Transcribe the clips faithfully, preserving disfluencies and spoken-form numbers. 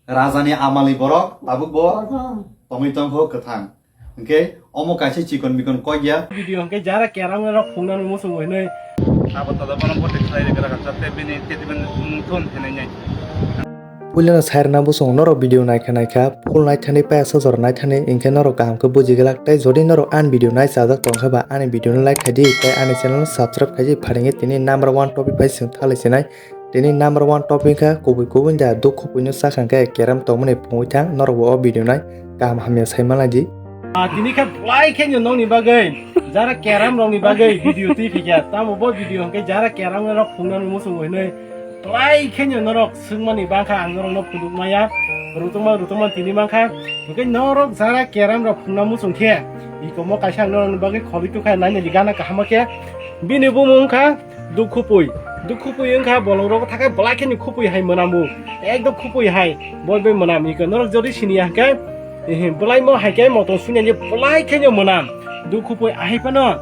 Rajani amalni borok tabuk bo tongwi tongkho kwthang. Hwnkhe omo kaisa chikon mikon kok ya. Video hwnkhe jara keram rok phungnani muchungo hinwi. Abo tola bono bote khlai rega rega chate bini statement thun hinwi nai. Puilano sairwna bosong norok video naikha naikha full naithani paya sajor naithani hwnkhe norok kaham khe buji glak tei jodi norok ani video nai chajak tongkha ba ani video no like khaidi tei ani channel no subscribe khaidi pharingwi tini number one topic bai chwng thalai sinai. Tini number one topic kha kubui kubui da dukhu puino sakha hwnkhe keram tongmani phungwi thang norok bo o video nai kaham hamya sai manlai di. Ah, tini khe belai khe no nokni bagwi jara keram rokni bagwi video twi phikya tamo bo video hwnkhe jara keram rok phungnani muchungo hinwi belai khe no norok swngmani bangkha ang norok no phunuk maya rutungma rutungma tini mankha hwnkhe norok jara keram rok phungna muchung khe ikomo kaisa ang norokni bagwi kholi tukha nainani gana kaham khe bini bumung wngkha Duk khupui, duk khupui wngkha bolong rogo thakai belai kheno khupui hai mwnambu, ekdom khupui hai boi boi mwnam iko norok jodi siniya hwnkhe, ehe, belaimo hai khe motom sunya je belai kheno mwnam, duk khupui ahai phano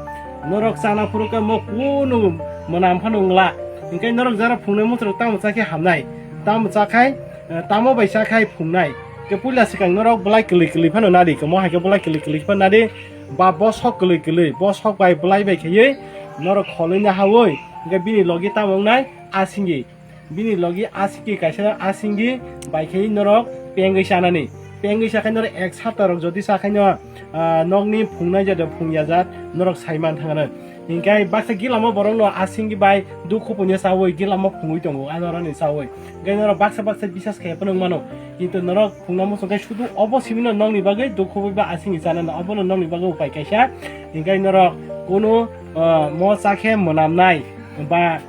norok chana phuru khe mo kunu mwnam phano wngla, hwnkhe norok jara phungnai muchung tamo chakhe hamnai, tamo chakhai, eh, tamo bai chakhai phungnai, khe puila swkang norok belai kwlwi kwlwi phano nadi, khe mo hai khe belai kwlwi kwlwi phano nadi, ba bosok kwlwi kwlwi, bosok bai belai bai khaiwi norok kholwi nahawi, hwnkhe bini logi tamo wngnai asinggi, bini logi asinggi kaisa asinggi bai khaiwi norok pengwi chanani, pengwi chakhai norok ek sapta rok jodi chakhaino, ah, nokni phungnai jado phungyajak norok saiman thangano. Hingkhe baksa gilamo borokno asinggi bai duk khupuino chawi gilamo phungwi tongo, ano oroni chawi. Hingkhe norok baksa baksa bisas khe phano wngmano. Kintu norok phungna muchung khe sudu obo simino nokni bagwi duk khubui ba asinggi chanano, obono nokni bagwi upai kaisa. Hingkhe norok kunu, ah, mo chakhe mwnamnai ba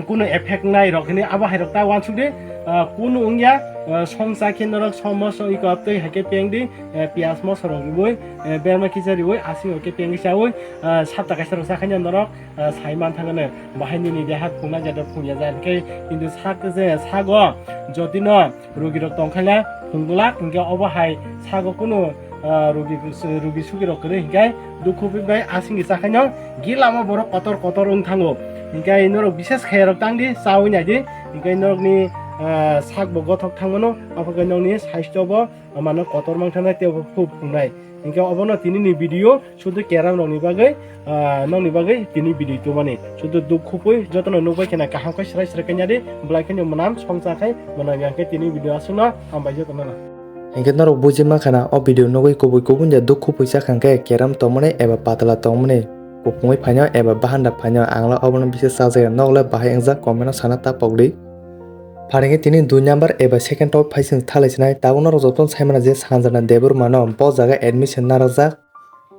kunu effect nai rok hinwi abo hai rok ta uansuk di, ah, kunu wngya, ah, song cha khe norok song moso iko twi hai khe peng di, eh, piyaj moso rok riwi, eh, berma kisa riwi asing rok khe pengwi chawi, ah, sapta kaisa rok cha khaina norok, ah, sai man thangano bahai nini deha phungna jado phungya ja hwnkhe kintu sak je sago jotino rugirok tongkhaina phunglak hwnkhe obo hai sago kunu, ah, rugi, rugi sugirok kwrwi hwnkhe dukhu bai asingni chakhaino gilamo borok kotor kotor wng thango. Hwnkhe norok bises khairok tangdi chawi naidi hwnkhe norokni, ah, sakbo gothok thangmano, aphakhe nokni saistobo mano kotor mangthana teibo khub phungnai. Hwnkhe obono tinini video sudu keram rokni bagwi, ah, nokni bagwi tini video tubani. Sudu duk khupui jotono nukbai khena kaham khe srai srai kanya di, belai kheno mwnam songcha khai mwnam yang khe tini video aswkno hambai jotono. Hwnkhe norok buji mankha na o video nugwi kubui kubui de duk khupui chakha hwnkhe keram tongmani eba patla tongmani kupungwi phaino eba bahanda phaino ang le obono bisa chajaya nok le bahai wngjak comment o sana ta pokdi. Pharingkhe tini dui number eba second top phai chwng thalai sinai tabuk norok jotono saimano je Sanjana Debbarma no bo jaga admission narwkjak.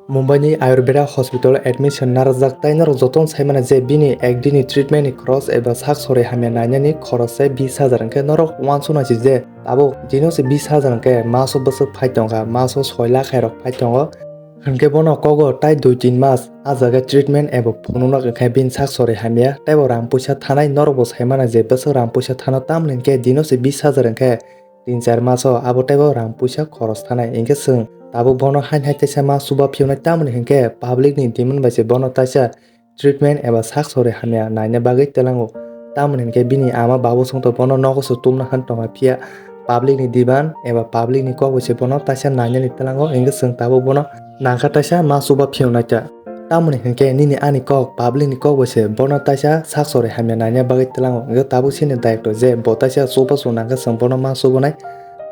Mumbai ni Ayurveda hospital admission narwkjak tei norok jotono saimano je bini ekdini treatment ni khoros eba sak sori hamya nainani khoros se bis hajar hwnkhe norok uansuknai se je tabuk dino se bis hajar hwnkhe maso bwswk phai tongkha maso soi lakh hai rok phai tongo. Hwnkhe bono kogo tai dui tin mas ah jaga treatment eba phunuknok hwnkhe bini sak sori hamya teibo rang puisa thanai norokbo saimano je bwswk rang puisa thano tamoni hwnkhe dino se bis hajar hwnkhe tin char maso abo teibo rang puisa khoros thanai hwnkhe chwng tabuk bono hain hai teisa ma chuba phiyoknai tamoni hwnkhe public ni demand bai se bono taisa treatment eba sak sori hamya naina bagwi twlango. Tamoni hwnkhe bini ama babu songto bono nogo se tumna han tongma phiya public ni diban eba public ni kok bai se bono taisa nainani twlango hwnkhe chwng tabuk bono nangkha taisa ma chuba phiyoknai ta. Tamoni hwnkhe nini ani kok public ni kok bai se bono taisa sak sori hamya naina bagwi twlango hwnkhe tabuk chini daitw je bo taisa chuba chwng nangkha chwng bono ma chubunai.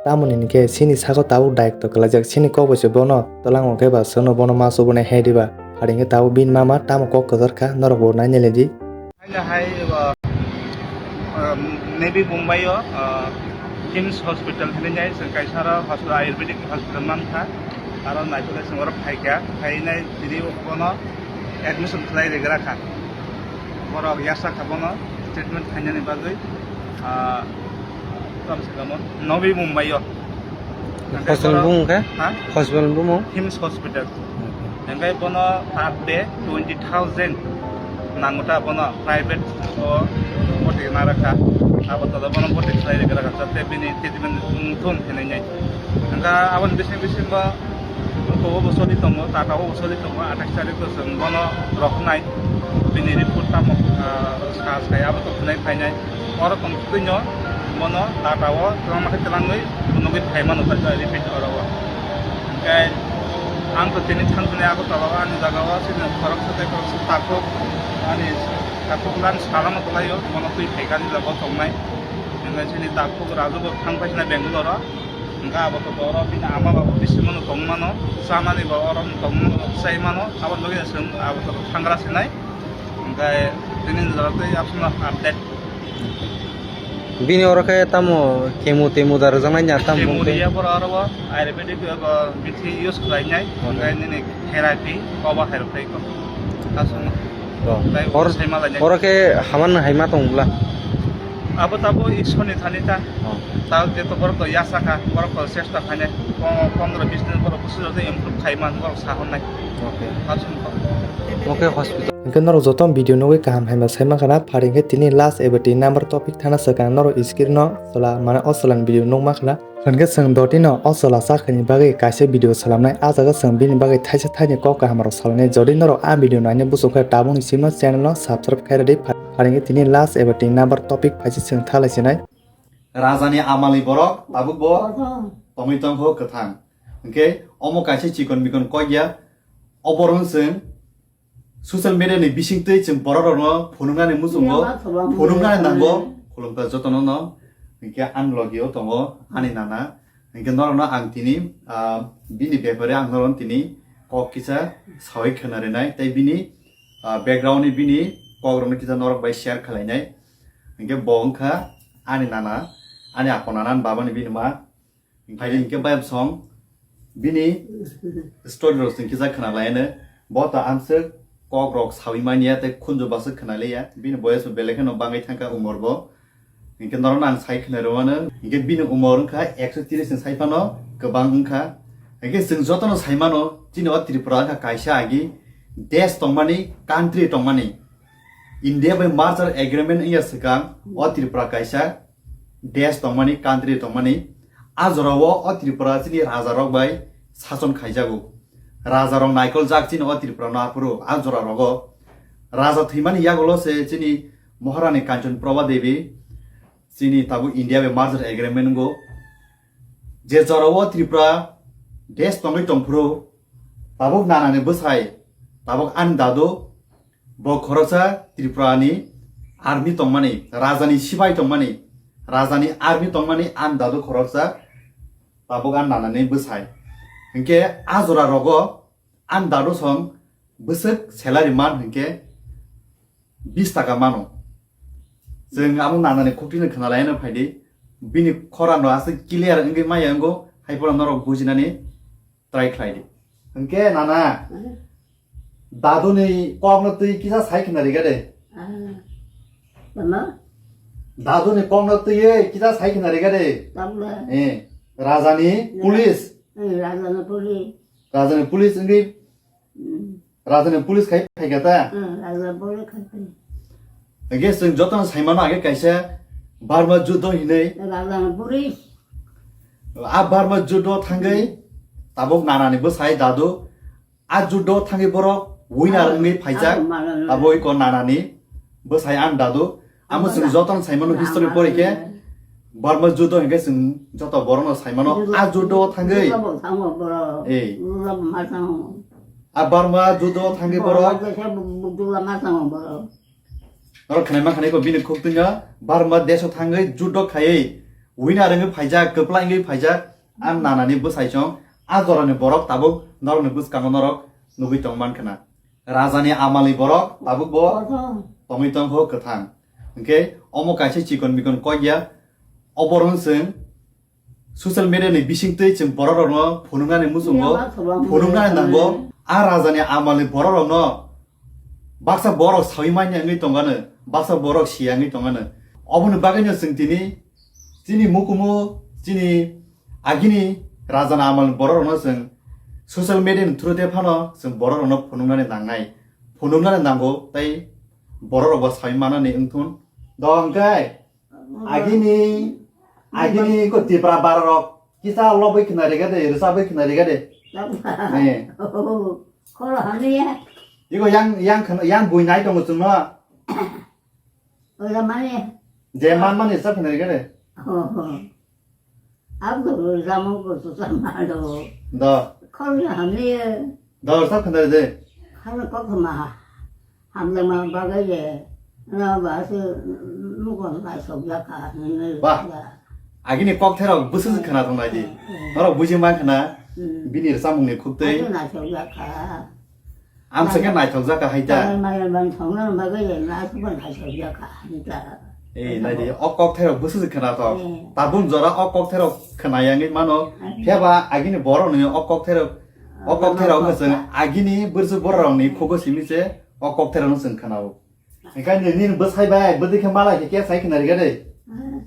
Tamoni hwnkhe chini sago tabuk daitw kwlaijak chini kok bai se bono twlango hwnkhe ba chwngno bono ma chubunai he diba. Pharingkhe tabuk bini mama tamo kok kwchar kha, norokbo nainai lai di. Haino hai, uh, um, Navi Mumbai o, uh, KIMS hospital hinwi nai chwng kaisa aro hospital, Ayurvedic hospital mankha. Aro naitugwi chwng oro phaikha, phainai tini bono admission khlai rwgrakha. Borok yasa kha bono treatment khainani bagwi, ah, tamo se tamo Navi Mumbai o. Hospital bumung khe? Ha? Hospital bumung? KIMS hospital. Hwnkhe bono per day twenty thousand nango ta bono private o boti narakha. Abo tola bono boti khlai rwgrakha, jate bini treatment wngthun hinwi nai. Hwnkhe aboni bising bisingo Oko o bo soli tongo, Tata o bo soli tongo, athais tarik o chwng bono roknai, bini report tamo, ah, sa sai abo to phunai phainai. Oro tong twino Bono lata o twlangma khe twlangwi phunugwi phaimano, repeat oro o. Hwnkhe ang to tini thangkhe Agartala o ani jaga o chini khoroksa tei khoroksa takhuk, ani takhuk lan salama kwlaio, bono twi phaikha ani jaga o tongnai. Hwnkhe chini takhuk Raju bo thang phaisina Bangalore o. Hwnkhe abo to oro bini ama baba bisingmano tongmano, chamani bo oro tongmano, chaimano, abo logi chwng abo to thangra sinai. Hwnkhe tini jora tei absano update. Bini oro khe tamo chemo temo da rwjaknai ya tamo Chemo khe? Riya boro oro bo ayurvedic bo bithi use khlainai, hwnkhe nini therapy koba khairok tei ko. Aswkno. Oh. Tai Or-, sai malainai. Oro khe haman hai ma tong bla? Abo tabo Ishorni thani ta. Oh. Ta je to borok to yasa kha, borok to chesta khainai. Po-, pondro bis din borok busi rok improve khai man borok sa honnai. Okay. Aswkno. Okay, hospital. Hwnkhe norok joto video nugwi kaham hai ma sai mankha na, pharing khe tini last eba tin number topic thana swkang norok screen no chwla mane o chwlani video nukma khna. Hwnkhe chwng dotino o chwla chakhwini bagwi kaisa video swlamnai, ah jaga chwng bini bagwi thaisa thaini kok kahamrok salainai. Jodi norok ah video naina buchuk khe tabukni simi no channel no subscribe khai rwdi. Pha-, pharing khe tini last eba tin number topic phaisa chwng thalai sinai. Rajani amalni borok tabuk bo tongwi tongkho kwthang. Hwnkhe omo kaisa chikon mikon kok ya, oborok chwng social media ni bisingtwi chwng borok rokno phunuknani muchungo, phunuknani nango, khulumkha jotono no. Hwnkhe ani logi o tongo ani nana, hwnkhe norokno ang tini, ah, bini bepare ang norokno tini kok kisa sawi khwna rinai, tei bini, ah, background ni bini kok rokno kisa norok bai share khlainai. Hwnkhe bo wngkha ani nana, ani apo nana, ani baba ni bini ma. Phaidi hinkhe bayam song bini story rok chwng kisa khwna laiano. Bo to amswk kok rok sawi manya tei khunju baswk khwna liya. Bini boyes bo belai kheno bangwi thangkha umor bo. Hinkhe norokno ang sai khwna rwmano. Hinkhe bini umor wngkha ekso tris ni sai phano kwbang wngkha. Hinkhe chwng jotono sai mano chini o Tripura wngkha kaisa agi desh tongmani, country tongmani. India bai merger agreement wngya swkang o Tripura kaisa desh tongmani, country tongmani, a jorao o Tripura chini raja rok bai sason khaijago. Raja rok naikol jak chini o Tripura no aphuru a jora rogo. Raja thwimani yagulo se chini Maharani Kanchan Prabha Devi chini tabuk India bai merger agreement wnggo. Je jorao Tripura desh tongwi tongphuru tabuk nanani bwsai, tabuk ani dadu, bo khoroksa Tripura ni army tongmani, raja ni sipai tongmani, raja ni army tongmani ani dadu khoroksa tabuk ani nanani bwsai. Hinkhe a jora rogo ani dadu song bwswk salary man hinkhe bis taka mano. Chwng amo nanani khukti no khwna laina phaidi, bini khorang no aswk clear wngwi maya wngo, hai phano norok bujinani try khlai di. Hwnkhe nana, daduni kokno twi kisa sai khwna riga de. Ah. Tama? Daduni kokno twi kisa sai khwna riga de. Tamla. Eh, rajani police. Eh, rajani police. Rajani police wngwi, hmm, rajani police khai phaikha ta? Hmm, rajani police khai phai. Age chwng jotono saimano age kaisa Burma judo hinwi. Rajani police. A Burma judo thangwi tabuk nanani bwsai dadu. A judo thangwi borok winner wngwi phaijak. Abo iko nanani bwsai ani dadu. Amo chwng jotono saimano history pori khe Burma judo hinkhe chwng joto borokno saimano a judo thangwi. Ei. A Burma judo thangwi borok. Norok khnaima khanai ko bini khuk twnga Burma desh o thangwi judo khaiwi winner wngwi phaijak, kwplai wngwi phaijak. A nanani bwsai chong a jorani borok tabuk norokni bwskango norok nugwi tong man khna. Rajani amalni borok tabuk bo tongwi tongkho kwthang. Hinkhe omo kaisa chikon mikon kok ya, oborok chwng social media ni bisingtwi chwng borok rokno phunuknani muchungo, phunuknani nango. A rajani amalni borok rokno baksa borok sawi manya wngwi tongano, baksa borok siya wngwi tongano. Oboni bagwino chwng tini chini mukumu, chini agini rajani amalni borok rokno chwng social media ni through de phano chwng borok rokno phunuknani nangnai, phunuknani nango tei borok rokbo sawi manani wngthun. Do hwnkhe agini, agini ko Tipra bara rok kisa lobwi khna riga de, rwchabwi khna riga de. Eh. Khoro haniya. Iko yang, yang khna, yang bui nai tongo chwngno. Ola mani. Je man mani sa khna riga de. Oho. Abdul Zaman ko to sama do. Da. Khol na hamle. Da, sa khna de. Khana kok ma. Hamle ma bagai ye. Na ba se mukon ba sok ya ka. Ba. Agini kok thero busu khna thong nai di. Noro buji ma khna. Bini samung ni khuk tei. Na sok ya ka. Ang sakhe naithok jaka hai ta. Maya ban thongna bagwi na suban hai sok ya ka hai ta. Eh, nai di, o kok thero busu khna to. Eh. Tabun jora o kok thero khna yangwi mano. Ai. Pheba agini borok ni o kok thero, o kok thero wngkha chwng agini bursu borok ni khugo simi se o kok thero no chwng khna o. Engkai ni, nini bwsai bai bwdwi khe mala khe khe sai khna riga de. Ah.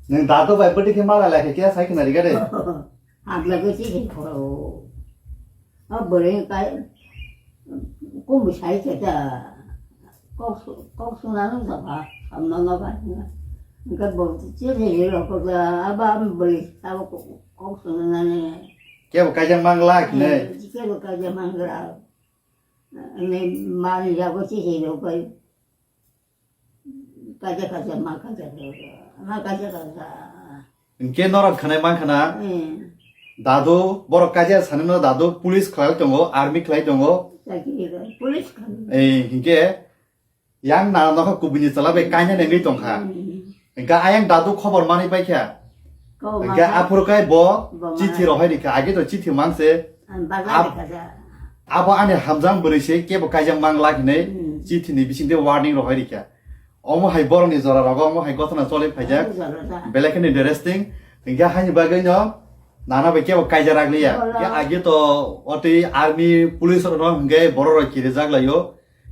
Nini dadu bai bwdwi khe mala lai khe khe sai khna riga de. Agla khe si khe khoro. A bwrwi kai kum sai khe ta kok su-, kok suna nung sa ba, samna na ba. Engkai bo si khe hero ko ta aba bwrwi sa kok suna na ne. Kebo kaijak mangla kine. Kebo kaijak mangla. Ani mani jago si hero kai. Kaja kaja ma kaja kaja, ma kaja kaja. Hingke norok khanai mankha na? Eh. Dadu, borok kaja sanino dadu, police khlai tongo, army khlai tongo. Chakri khlai, police khlai. Eh, hingke yang na nokha kubuni chala bai kaina nengwi tongkha. Hmm. Hingke ayang dadu khobor manwi paikha. Kok hingke masa. Aphuru kai bo bo chithi mana. Rohai rikha, age to chithi mangse. Ang bazar Ab-, kaja. Abo ani hamjang bwrwi se kebo kaijak mang lak hinwi Hmm. Chithi ni bising tei warning rohai rikha. Omo hai borok ni jora rogo omo hai gotona choli phaijak. Omo jora da. Belai kheno interesting. Hingke haini bagwi no nana bai kebo kaijak rak liya. Bola. Hingke age to otwi army police rok no hingke borok rok kirijak laio.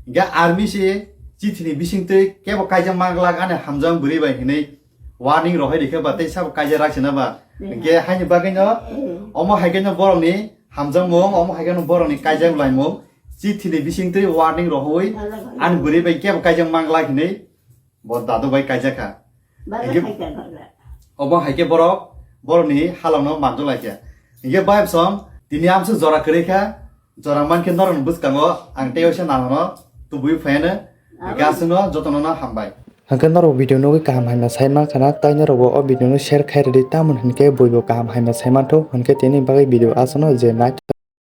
Hingke army se chithi ni bising twi kebo kaijak mang lak ani hamjang bwrwi bai hinwi warning rohai rikha ba tei sabo kaijak rak sina ba. Hmm. Hingke haini bagwi no Hmm. Omo hai khe no borok ni hamjakmung, omo hai khe no borok ni kaijak laimung, chithi ni bising twi warning rohoi, ani bwrwi bai kebo kaijak mang lai hinwi bo dadu bai kaijak kha. Hingke obo hai khe borok, borok ni halok no manjak lai kha. Hingke bai bwsong tini amsuk jora kwrwi kha, jora man khe norok ni bwskango ang tei oisa nang no tubui phai no, hingke aswk no joto no hambai. Hingke norok video nugui kaham hai ma sai man khana, tai norok bo o video no share khai rwdi, tamoni hingke buibo kaham hai ma sai mantho, hingke tini bagwi video aswk no je nai